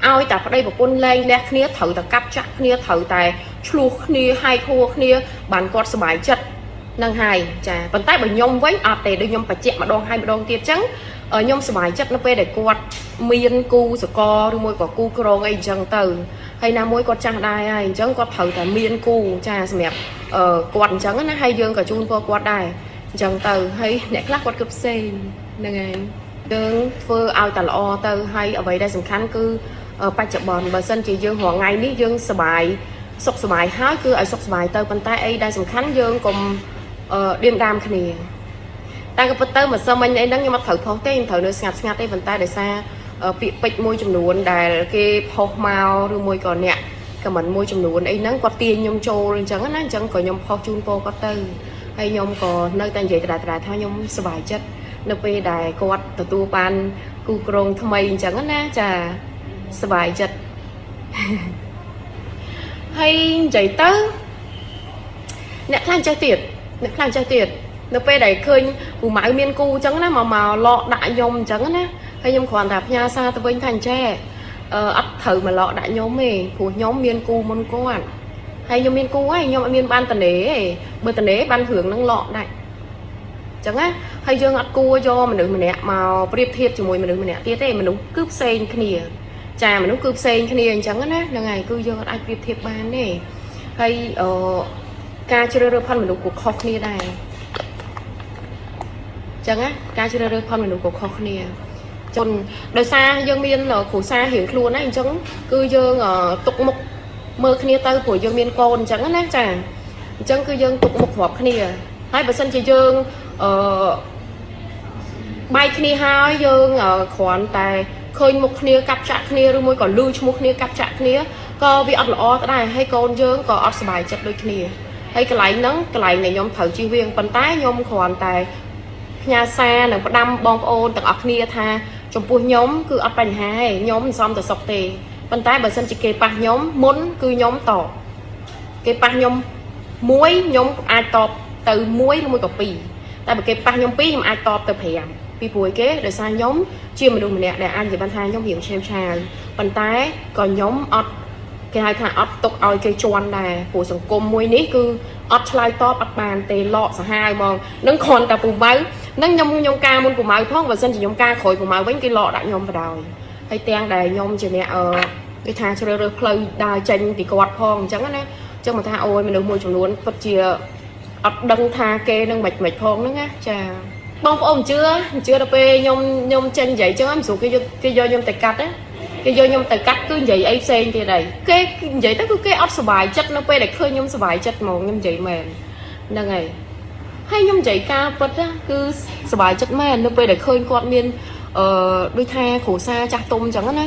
ឲ្យតែប្តីប្រពន្ធលែងលះគ្នាត្រូវតែកាប់ចាក់គ្នាត្រូវតែឆ្លោះគ្នាហែកហួរគ្នាបានគាត់សប្បាយចិត្តនឹងហើយចាប៉ុន្តែបើខ្ញុំវិញអត់ទេដូចខ្ញុំបញ្ជាក់ម្ដងហើយម្ដងទៀតចឹងខ្ញុំសប្បាយចិត្តនៅពេលដែលគាត់មានគូសកលឬមួយក៏គូក្រងអីអញ្ចឹងទៅហើយណាមួយគាត់ចាស់ដែរហើយអញ្ចឹងគាត់ត្រូវតែមានគូចាសម្រាប់អឺគាត់អញ្ចឹងណាហើយយើងក៏ជូនពរគាត់ដែរអញ្ចឹងទៅហើយអ្នកខ្លះគាត់គិតផ្សេងហ្នឹងហើយយើងធ្វើឲ្យតែល្អទៅហើយអ្វីដែលសំខាន់គឺបច្ចុប្បន្នបើសិនជាយើងរាល់ថ្ងៃនេះយើងសប្បាយសុខសប្បាយហើយគឺឲ្យសុខសប្បាយទៅប៉ុន្តែអីដែលសំខាន់យើងកុំអឺដៀមដាមគ្នា តែក៏ពិតទៅមកសឹមមិញអីហ្នឹងខ្ញុំអត់ត្រូវផុសទេខ្ញុំត្រូវនៅស្ងាត់ស្ងាត់ទេប៉ុន្តែដោយសារពាក្យពេចន៍មួយចំនួនដែលគេផុសមកឬមួយក៏អ្នក comment មួយចំនួនអីហ្នឹងគាត់ទាញខ្ញុំចូលអញ្ចឹងណាអញ្ចឹងក៏ខ្ញុំផុសជូនពរគាត់ទៅហើយខ្ញុំក៏នៅតែនិយាយដដែលៗថាខ្ញុំសប្បាយចិត្តនៅពេលដែលគាត់ទទួលបានគូក្រងថ្មីអញ្ចឹងណាចាសប្បាយចិត្ត ហើយនិយាយទៅអ្នកខ្លះចេះទៀតអ្នកខ្លះចេះទៀតនៅពេលដែលឃើញពូម៉ៅមានគូអញ្ចឹងណាមកមកលកដាក់ខ្ញុំអញ្ចឹងណាហើយខ្ញុំគ្រាន់តែផ្ញើសារទៅវិញថាអញ្ចេះអឺអត់ត្រូវមកលកដាក់ខ្ញុំទេព្រោះខ្ញុំមានគូមុនគាត់ហើយខ្ញុំមានគូហើយខ្ញុំអត់មានបានតនេទេបើតនេបានរឿងហ្នឹងលកដាក់អញ្ចឹងណាហើយយើងអត់គួរយកមនុស្សម្នាក់មកប្រៀបធៀបជាមួយមនុស្សម្នាក់ទៀតទេមនុស្សគឺផ្សេងគ្នាចាមនុស្សគឺផ្សេងគ្នាអញ្ចឹងណាហ្នឹងហើយគឺយើងអត់អាចប្រៀបធៀបបានទេហើយអឺការជ្រើសរើសផនមនុស្សក៏ខុសគ្នាដែរអញ្ចឹងណាការជ្រើសរើសផនមនុស្សក៏ខុសគ្នាជន់ដោយសារយើងមានគ្រួសាររៀងខ្លួនណាអញ្ចឹងគឺយើងទុកមុខមើលគ្នាទៅព្រោះយើងមានកូនអញ្ចឹងណាចាអញ្ចឹងគឺយើងទុកមុខរាប់គ្នាហើយបើសិនជាយើងអឺ បែកគ្នាហើយយើងគ្រាន់តែឃើញមុខគ្នាកាប់ចាក់គ្នាឬមួយក៏លឺឈ្មោះគ្នាកាប់ចាក់គ្នាក៏វាអត់ល្អដែរហើយកូនយើងក៏អត់សប្បាយចិត្តដូចគ្នាហើយកន្លែងហ្នឹងកន្លែងដែលខ្ញុំត្រូវជៀសវាងប៉ុន្តែខ្ញុំគ្រាន់តែផ្ញើសារនិងផ្ដាំបងប្អូនទាំងអស់គ្នាថាចំពោះខ្ញុំគឺអត់បញ្ហាទេខ្ញុំមិនសមទៅសុកទេប៉ុន្តែបើសិនជាគេប៉ះខ្ញុំមុនគឺខ្ញុំតបគេប៉ះខ្ញុំមួយខ្ញុំអាចតបទៅមួយឬមួយក៏ពីរតែបើគេប៉ះខ្ញុំពីរខ្ញុំអាចតបទៅ5ពីព្រោះគេដោយសារខ្ញុំជាមនុស្សម្នាក់ដែលអាចនិយាយបានថាខ្ញុំរៀងឆេវឆាវប៉ុន្តែក៏ខ្ញុំអត់គេហៅថាអត់ទុកឲ្យគេជន់ដែរព្រោះសង្គមមួយនេះគឺអត់ឆ្លើយតបអត់បានទេលកសាហាវហ្មងនឹងគ្រាន់តែពូម៉ៅនឹងខ្ញុំខ្ញុំការមុនពូម៉ៅផងបើសិនជាខ្ញុំការក្រោយពូម៉ៅវិញគេលកដាក់ខ្ញុំបដ ாய் ហើយទាំងដែលខ្ញុំជាអ្នកអឺគេថាជ្រើសរើសផ្លូវដើរចេញពីគាត់ផងអញ្ចឹងណាអញ្ចឹងមកថាអូយមនុស្សមួយចំនួនពិតជាអត់ដឹងថាគេនឹងមិនមិនផងហ្នឹងណាចាបងប្អូនជឿជឿដល់ពេលខ្ញុំខ្ញុំចេញនិយាយចឹងមិនស្រួលគេយកគេយកខ្ញុំទៅកាត់ណាគេយកខ្ញុំទៅកាត់គឺនិយាយអីផ្សេងទៀតហើយគេនិយាយទៅគឺគេអត់សប្បាយចិត្តនៅពេលដែលឃើញខ្ញុំសប្បាយចិត្តហ្មងខ្ញុំនិយាយមែនហ្នឹងហើយហើយខ្ញុំនិយាយការពិតណាគឺសប្បាយចិត្តមែននៅពេលដែលឃើញគាត់មានអឺដូចថាគ្រួសារចាស់ទុំអញ្ចឹងណា